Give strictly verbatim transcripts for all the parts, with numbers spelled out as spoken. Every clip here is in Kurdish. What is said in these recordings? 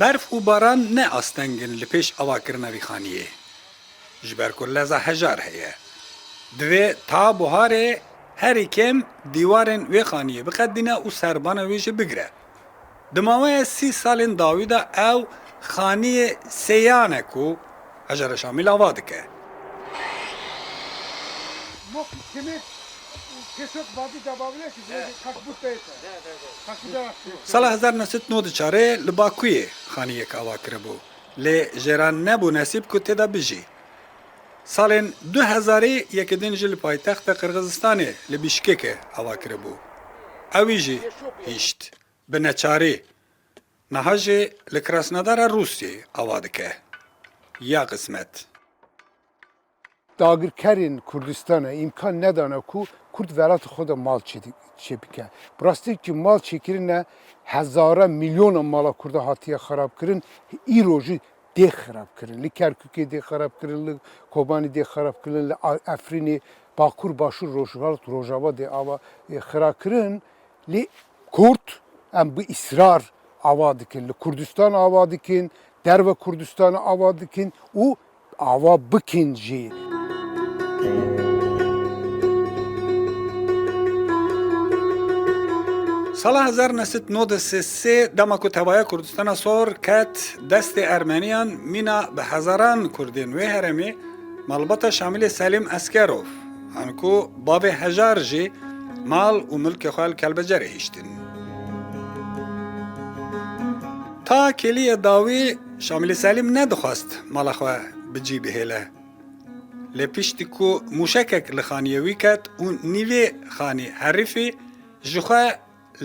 Berf û baran ne asteng in li pêş avakirina vî xaniyê. Ji ber ku leza hejar heye. Divê ta buharê herî kêm dîwarên wê xaniyê biqedîne û serbana wê jî bigire. Di maweya sî salên dawî de ew xaniyê sêyan e ku Hejara Şamîl ava dike. Sala hezar neh sed nod û çar li Bakuyê xaniyek ava kiribû, lê jêra nebû nesîb ku tê de bijî. Salên du hezarî yekê din jî li paytexta Qirgizistanê li Bîşkekê ava kiribû. Ewî jî hişt. Bi neçarî. Niha jî li Krasnodara Rûsyê ava dike. Ya qismet. Dagirkerên Kurdistana îmkan nedane ku Kurd welatê xwe de mal çê-, çêbike. Bi rastî ki mal çêkirine hezara milyona mala Kurda hatiye xerabkirin, îro jî dê xerabkirin. Li Kerkûkê dê xerabkirin, li Kobanî dê xerabkirin, li A-, Efrînê, Bakur, Başûr, Rojhilat, Rojava dê ava, e, xirakirin. Lê Kurd em bi îsrar ava dikin. Li Kurdistan ava dikin, derve Kurdistan ava dikin û ava bikin jî. Sala hezar neh sed nod û sê, dema ku tevaya Kurdistana Sor ket destê Ermeniyan, mîna bi hezaran Kurdên wê herêmê malbata Şamilê Selîm Eskerov, anku bavê Hejar jî mal û milkê xwe li Kelbecerê hiştin. Ta kêliyê dawî Şamilê Selîm nedixwest mala xwe bi cî bihêle. Lê piştî ku mûşekek li xaniyê wî ket û nîvê xanî herifî, jixwe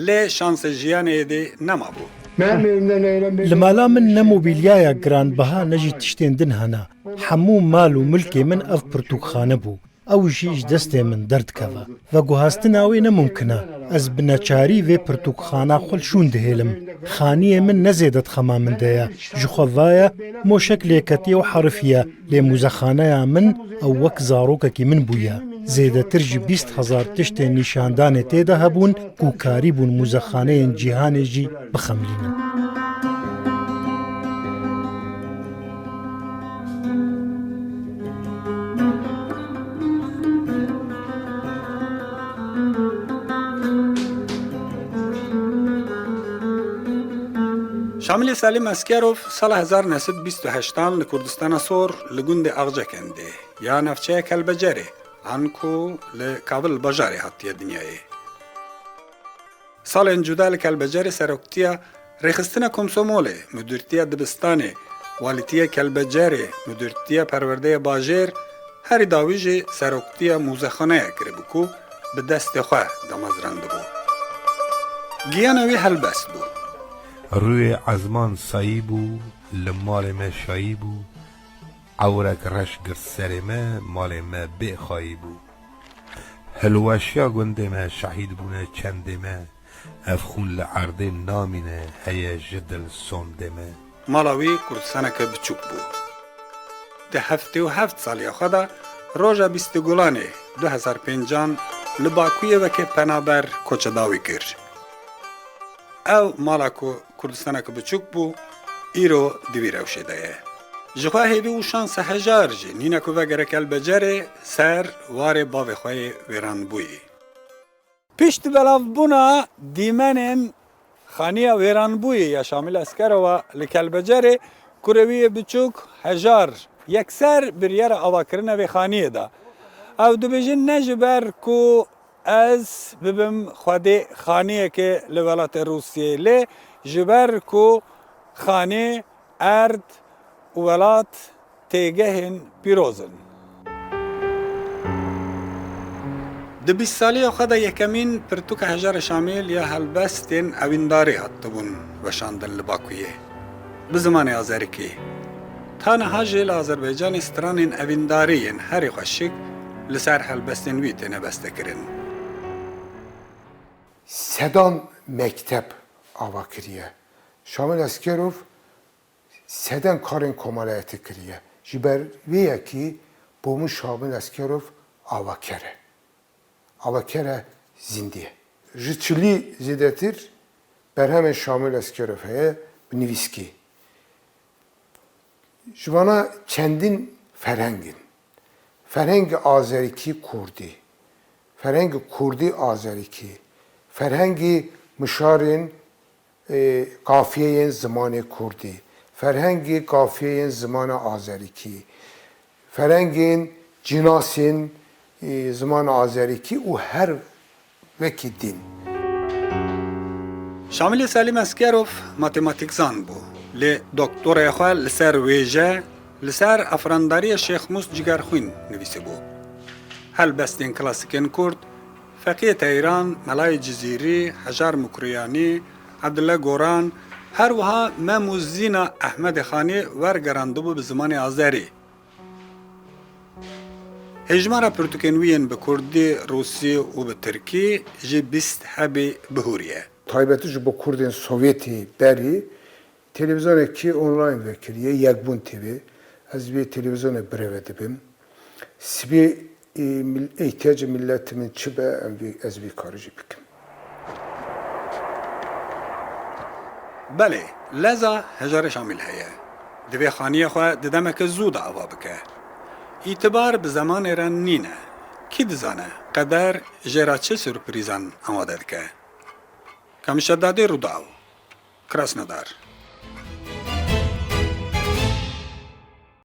lê şansê jiyanê êdî nemabû. Li mala min ne mobîlyaya giranbiha ne jî tiştên din hene. Hemû mal û milkê min ev pirtûkxane bû. Ew jî ji destê min derdikeve. Veguhastina wê ne mumkin e. Ez bi neçarî vê pirtûkxana xwe li şûn dihêlim. Xaniyê min ne zêde di xema min de ye. Jixwe va ye, moşek lê ketiye û herifiye, lê mûzexaneya min ew wek zarokekî min bûye. Zêdetir ji bîst hezar tiştên nîşandanê tê de hebûn ku karîbûn mûzexaneyên cîhanê jî bixemilînin. Şamilê Selîm Eskerov sala hezar neh sed bîst û heştan li Kurdistana Sor li gundê Axcekendê ya navçeya Kelbecerê, anku li Kabil bajarê hatiye dinyayê. Salên cuda li Kelbecerê seroktiya rêxistina Komsomolê, mudîrtiya dibistanê, walîtiya Kelbecerê, mudîrtiya perwerdeya bajêr, herî dawî jî seroktiya mûzexaneya kiribû ku bi destê xwe damezrandibû. Giyana wî helbest bû. Rûyê ezman sayî bû, li malê me şayî bû, ewrek reş girt serê me, malê me bê xayî bû. Hilweşiya gundê me, şehîd bûne çendê me, ev xûn li erdê namîne, heye ji dil sondê me. Mala wî Kurdistaneke biçûk bû. Di heftê û heft saliya xwe de roja bîstê Gulanê du hezar pêncan li Bakuyê weke penaber koça dawî kir. Ew mala ku Kurdistaneke biçûk bû, îro di vî rewşê de ye. Jixwe hêvî û şansa Hejar jî nîne ku vegere Kelbecerê ser warê bavê xwe yê wêranbûyî. Pişt belavbûna dîmenên xaniya wêranbûyî ya Şamil Eskerova li Kelbecerê, kurê wî yê biçûk Hejar yekser biryara avakirina vê xaniyê da. Ew dibêjin, ne ji ber ku ez bibim xwedê xaniyekê li welatê Rûsiyê, lê ji ber ku xanî, erd û welat têgehên pîroz in. Di bîst saliya xwe de yekemîn pirtûka Hejarê Şamîl ya helbestên ewîndarî hatibûn weşandin li Bakuyê. Bi zimanê azerikî. Ta niha jî li Azerbaycanê stranên evîndarî yên herî xweşik li ser helbestên wî têne bestekirin. Sedan mekteb ava kiriye. Şamil Eskerov sedan karên komeleyetê kiriye. Ji ber vê yekê bo min Şamil Eskerov avaker e. Avaker e zindî ye. Ji çilî zêdetir berhemên Şamil Eskerov heye bi nivîskî. Ji vana çendîn ferheng in. Ferhengê azerîkî kurdî, ferhengê kurdî azerîkî, ferhengê mişarên, e, qafiyeyên zimanê kurdî, ferhengê qafiyeyên zimana azerîkî, ferhengên cînasên, e, zimana azerîkî û her wekî din. Şamilê Selîm Eskerov matematîkzan bû, lê doktoraya xwe li ser wêje, li ser afirandariya Şêx Mûs Cigerxwîn nivîsibû. Helbestên klasîkên kurd, Feqiyê Teyran, Melayê Cizîrî, Hejar Mukriyanî, Ebdile Goran, her wiha Mem û Zîna Ehmedê Xanî wergerandibû bi zimanê azerî. Hejmara pirtûkên wî yên bi kurdî, rûsî û bi tirkî ji bîst hebî bihûriye. Taybetî ji bo kurdên Sovyetê berî televîzyonekî online vekiriye, Yekbûn T V. Ez vê televîzyonê bireve dibim. Sibê, e, mil-, îhtiyacê miletê min çi be, em vê, ez vê karî jî bikim. Belê, leza Hejarê Şamîl heye. Divê xaniyê xwe di demeke zû de ava bike. Îtibar bi zemanê re nîne. Kî dizane, qeder jê re çi surprîzan amade dike? Kamîşedadê Rûdaw, Krasnodar.